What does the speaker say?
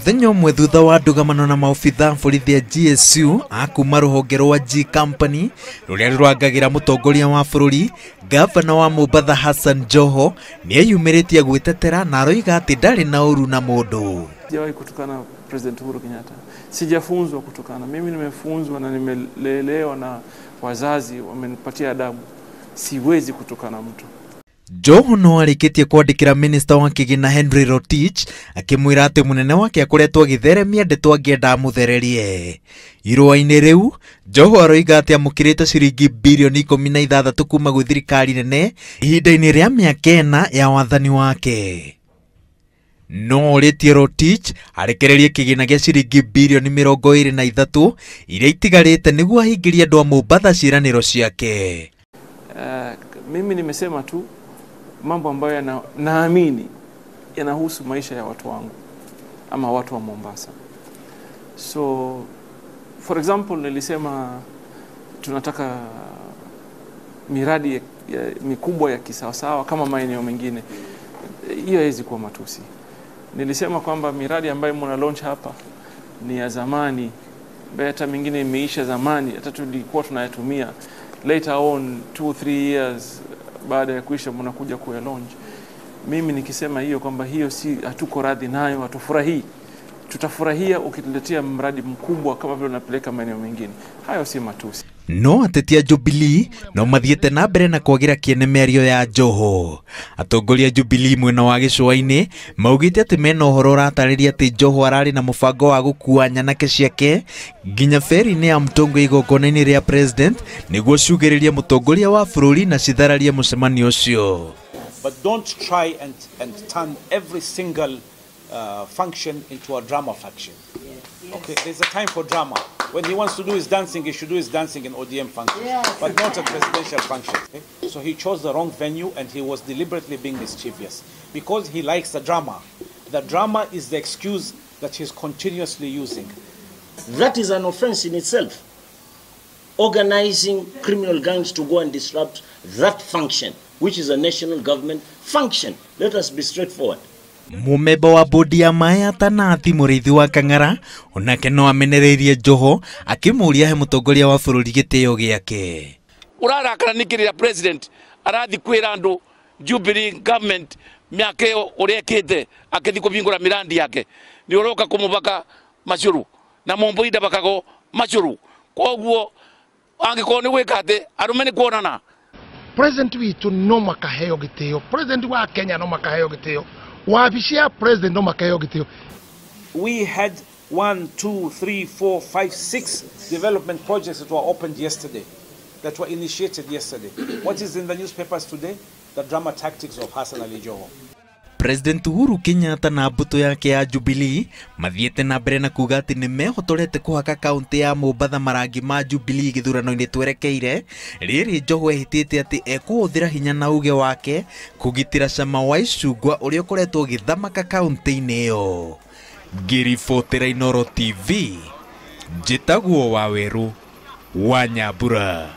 Muthenya ũmwe thutha wa ndũgamano na maobitha borithi a GSU a kuma rũhonge rwa G Company rũrĩa rũrangagĩra mũtongoria wa bũrũri, gavana wa Mombatha Hassan Joho nĩeyumĩrĩtie gwĩtetera na aroiga atĩ ndarĩ na ũru na mũndũ. Sijawahi kutukana President Uhuru Kenyatta, sijafunzwa kutukana. Mimi nimefunzwa na nimelelewa na wazazi wamenipatia adabu, siwezi kutukana mtu. Joho no arĩkĩtie kwandĩkĩra minista wa kĩgĩna Henry Rotich akĩmwĩra atĩ mũnene wake akoretwo agĩtheremia ndeto angĩenda amũthererie. Irũa-inĩ rĩu Joho aroiga atĩ amũkĩrĩte ciringi birioni 16 kuma gwĩ thirikari nene ihinda-inĩ rĩa mĩaka 4 ya wathani wake. No orĩtie Rotich arekererie kĩgĩna gĩa ciringi birioni 23 iria itigarĩte nĩguo ahingĩrie andũ a Mombatha ciĩranĩro ciake. Mimi nimesema tu mambo ambayo naamini yanahusu maisha ya watu wangu ama watu wa Mombasa. So for example, nilisema tunataka miradi mikubwa ya kisawasawa kama maeneo mengine. Hiyo haiwezi kuwa matusi. Nilisema kwamba miradi ambayo mna launch hapa ni ya zamani, hata mingine imeisha zamani, hata tulikuwa tunayatumia. Later on 2-3 years baada ya kuisha mnakuja kuya launch. Mimi nikisema hiyo kwamba hiyo si, hatuko radhi nayo, hatufurahii. Tutafurahia ukituletea mradi mkubwa kama vile unapeleka maeneo mengine. Hayo si matusi. No ateti a Jubilee no mathiete na mbere na kwagira kiene mĩario ya Joho. Atongoria Jubilee mwena wa gĩcũa-inĩ maugĩte atĩ mena ũhoro ũratarĩria atĩ Joho ararĩ na mũbango wa gũkua nyanake ciake nginya beri-inĩ ya Mtongwe igongona-inĩ rĩa president nĩguo ciugĩrĩrie mũtongoria wa bũrũri na cithararie mũcemanio ũcio. But don't try and turn every single function into a drama faction. Yes. Okay, there's a time for drama. When he wants to do his dancing, he should do his dancing in ODM functions, yes, but not at presidential functions. Okay? So he chose the wrong venue and he was deliberately being mischievous because he likes the drama. The drama is the excuse that he's continuously using. That is an offense in itself. Organizing criminal gangs to go and disrupt that function, which is a national government function. Let us be straightforward. Mumemba wa bodi ya maĩ ya Tanathi Mũrĩithi wa Kang'ara onake no amenereirie Joho akĩmũũria he mũtongoria wa bũrũri gĩtĩo gĩake. Ũrarakara nĩkĩ rĩrĩa president arathi kwĩra andũ Jubilee government mĩaka ĩyo ũrĩa ĩkĩte akĩthi kũbingũra mirandi yake nĩ ũroka kũmũbaka macũrũ na Mũmbũi ndabakagwo macũrũ, koguo angĩkorwo nĩ gwĩka atĩ arũme nĩ kuonana. President witũ no makaheo gĩtĩo, president wa Kenya no makaheo gĩtĩo, wabici ya president no makaheo gĩtĩo. We had 1, 2, 3, 4, 5, 6 development projects that were opened yesterday, that were initiated yesterday. What is in the newspapers today? The drama tactics of Hassan Ali Joho. President Uhuru Kenyatta na mbũtũ yake ya Jubilee mathiĩte na mbere na kuga atĩ nĩ mehotorete kũhaka kaunti ya Mombatha marangi ma Jubilee gĩthurano-inĩ twerekeire. Rĩrĩ Joho ehĩtĩte atĩ ekũhũthĩra hinya na uge wake kũgitĩra cama wa icungwa ũrĩa ũkoretwo ũgĩthamaka kaunti-inĩ ĩyo. Ngĩribotera Inooro TV, njĩtagwo Wawerũ wa Nyambura.